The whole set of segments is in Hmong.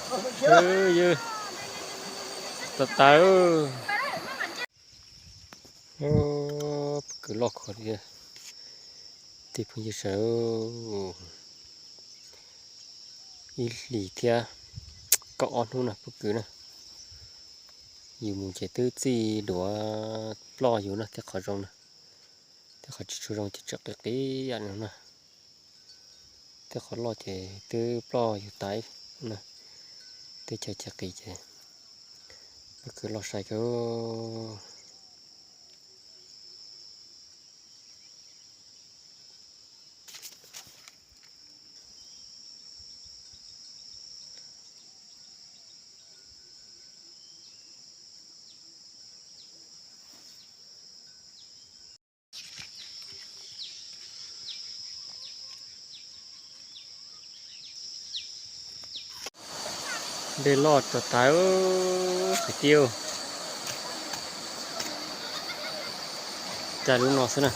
Ywg, tas tas. Phooj ywg loj kawg li, tej phooj ywg sawv, ib hlis thiab kaum ob hnub na phooj ywg na. Yus mus ces twb txij duav ploj yus na, tej qhov zoo na, tej qhov tsis tshua zoo ces tseem qis qis yam no na. Tej qhov loj ces twb ploj yus tas na, teb chaws ces qis ces phooj ywg loj sai kawg. Dej loj tas tas, kwv tij. Cas lub no xwb na.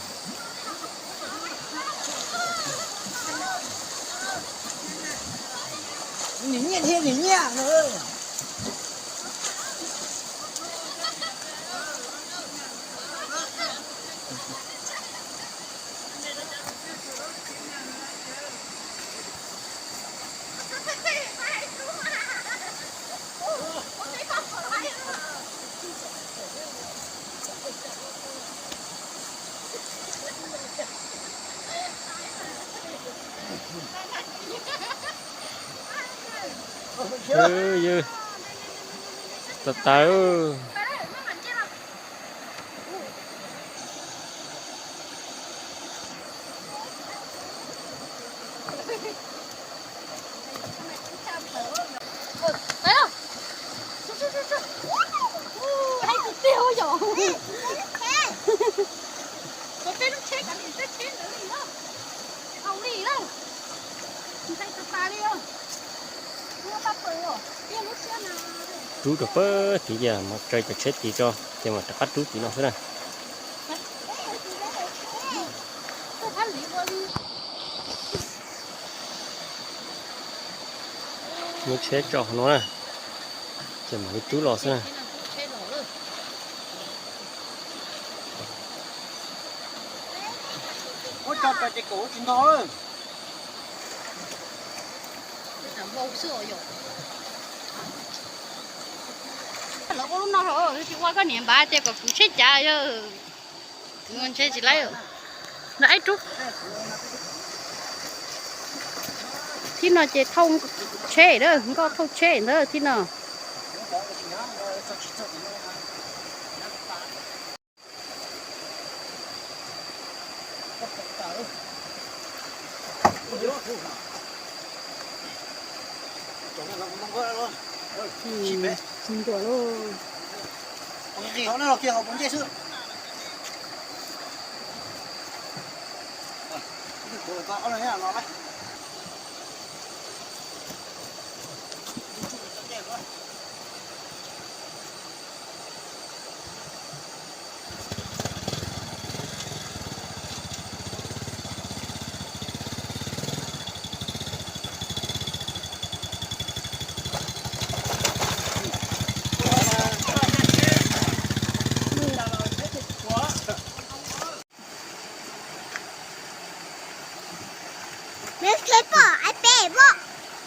Ywg, tas tas. Rub rau pab tid, ces mam tsaws cov tsheb tid tso, ces mam rov qab rub tim no xwb na. Muab tsheb tso qhov no na, ces mam li rub los xwb na. Muab tso tso ces kaum tsis ntog lawm. Lawv ua lub no, tsis ua koj niam npav tias kom kuv tsheb cav yog. Kuv ntshe tsis laib. Thib no ces thauj tsheb, nkoj thauj tsheb ntawd thib no. Tsis ntuas lauj.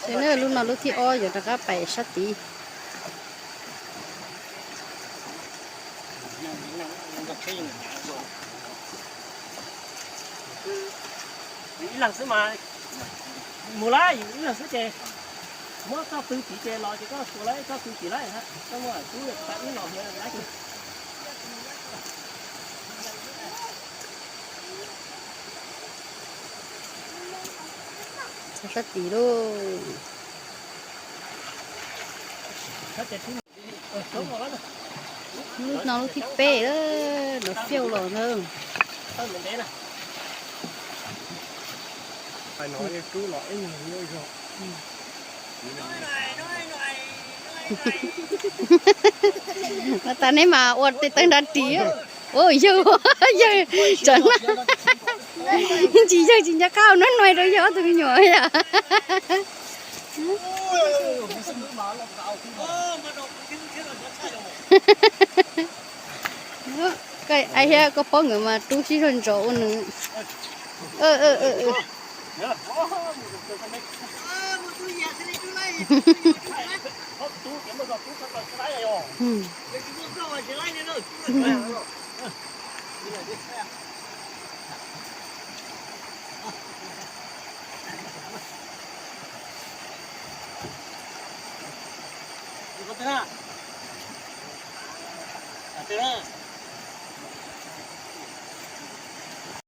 Ces lub no lub thib ob yuav rov qab pais sab tid. Ib leeg xwb mas, mus lawm ib leeg xwb ces muab txoj tw tid ces los ces koj tua lawm txoj tw tid lawm, koj muab tub ib los. Sab tid lauj. Lub no lub thib peb, nrov fiaus los ntag. Mas tas neb mas ua tes taw nrov ris. Ua yawg, yawg tsam na, tsis yawg tsis nco qab ua nuab nuav rau yawg ob tug me nyuam yom. Koj, ai thiab koj paub nkawd mas rub sib zog ntsos ua nws.